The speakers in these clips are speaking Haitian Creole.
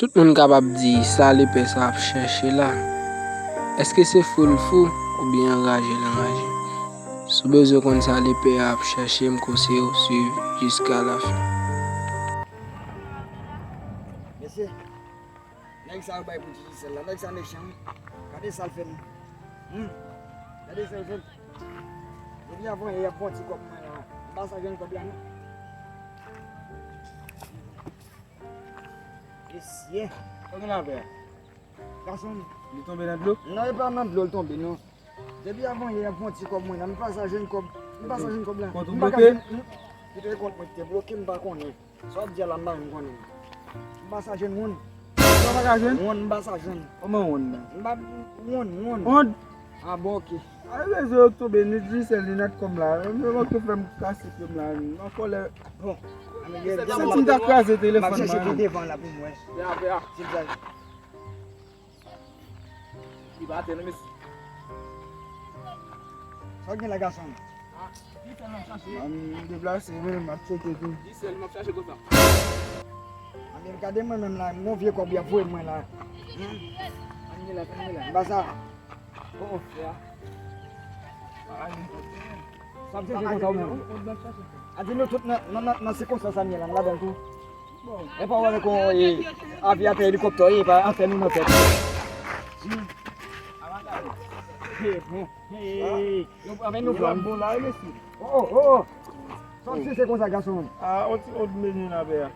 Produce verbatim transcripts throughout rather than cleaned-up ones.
Tout moun kapab di sa lepè sa ap chèche la. Èske se fou l fou oubyen anraje l anraje? Si w bezwen konn sa lepè a ap chèche, m konseye w swiv jiska lafen. Mesye, nèg sa yo bay pou Digicel la, nèg sa mechan wi. Gade sa l fè m. Hmm. Gade sa l fè m. Depi avan yè y ap fè yon ti kòb mwen la. M pa sa jwenn kòb la non. Mesye. Sa w gen la avè a? Gason. Li tonbe nan dlo? Non, e pa nan dlo l tonbe non. Depi avan yè y ap fè yon ti kòb mwen la. M pa sa jwenn kòb. M pa sa jwenn kòb la. Kont ou bloke? Petèt kont mwen ki te bloke, m pa konnen. Sa w ap di a la, m pa menm konnen. M pa sa jwenn wonn. Sa w pa ka jwenn? Wonn, m pa sa jwenn. Kòman wonn nan? M pa wonn, wonn. Wonn? Ah bon, ok. A rezon yo tonbe ni Digicel ni Natcom la. Yo manke fè m kase pye m la. M an kòlè. Bon. Santi m ta kraze telefòn nan. M ap chèche ki devan la pou mwen. Li atè a. Li pa atè non, mesye. Sa w gen la, gason? Ah, Digicel m ap chache. M deplase, men m ap tcheke tou. Digicel m ap chache konsa. Anben, gade mwen menm la, m gon vye kòb y ap voye mwen la. Ann ye la, ann ye la. M pa sa. Oh, oh. Sa ap chèche konsa ou menm. A di nou tout nan, nan, nan, nan sikonstans sa n ye la, n ladan l tou. E pa wè kon, e, avyatè elikoptè, e pa afè nou nan tèt. Hmm. Hey, bon. Hey, yo, anben nou pran. Bon la, mesye. Oh, oh, oh, oh. Sa w ap chèche konsa, gason? Ah, on ti od meni nan vè a.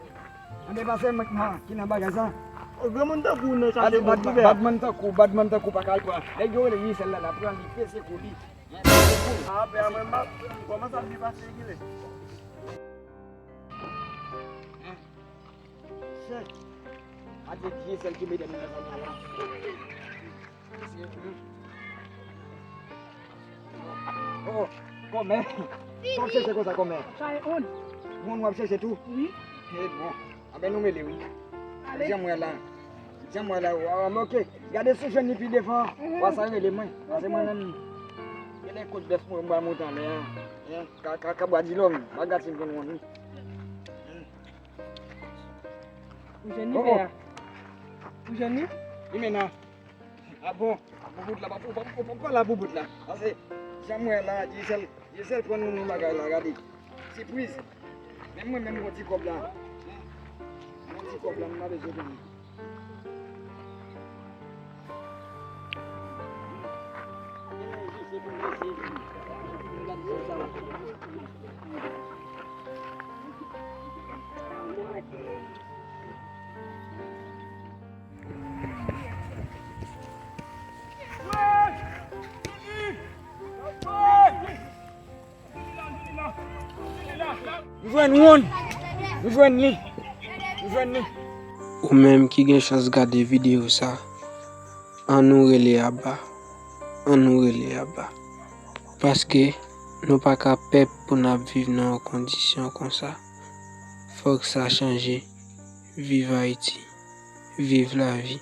Anben pase mwen ki nan bagay sa. Granmoun tankou w nan chache kòb la. Badman tankou, badman tankou pa ka al pran. Nèg yo rele Digicel la, l ap pran li, pese kou li. Apre a mwen m ap kòmanse ap depase regilye. Chèk. A te Digicel ki mete nou nan sa la. Oh, kòmè. Sa w ap chèche konsa, kòmè? Sa e on. Moun w ap chèche tou? Wi. E bon. Anben nou mele wi. Ale. Janm wè la. Janm wè la. Wa, wa, ok. Gade si w jwenn li pi devan. Mhm. Wa sa rele mwen. Wa se mwen menm. Gen de kout bèf mwen m pral monte anlè a. Hein? Ka, ka, ka bwa dilòm. Magatin konn wonn wi. Ou jwenn li, pè a? Ou jwenn li? Li men nan. Ah bon? Boubout la, pa, ou pa, ou pa, ou pa la boubout la. Pase, jan m wè la, Digicel, Digicel pran nou nan bagay la, gade. Sipriz. Menm mwen, menm yon ti kòb la. Yon ti kòb la, m pa bezwen konnen. M jwenn wonn. M jwenn li. M jwenn li. Ou menm ki gen chans gade videyo sa, ann nou rele aba. Ann nou rele aba. Paske nou pa ka pèp pou n ap viv nan yon kondisyon konsa. Fòk sa chanje. Viv Ayiti. Viv lavi.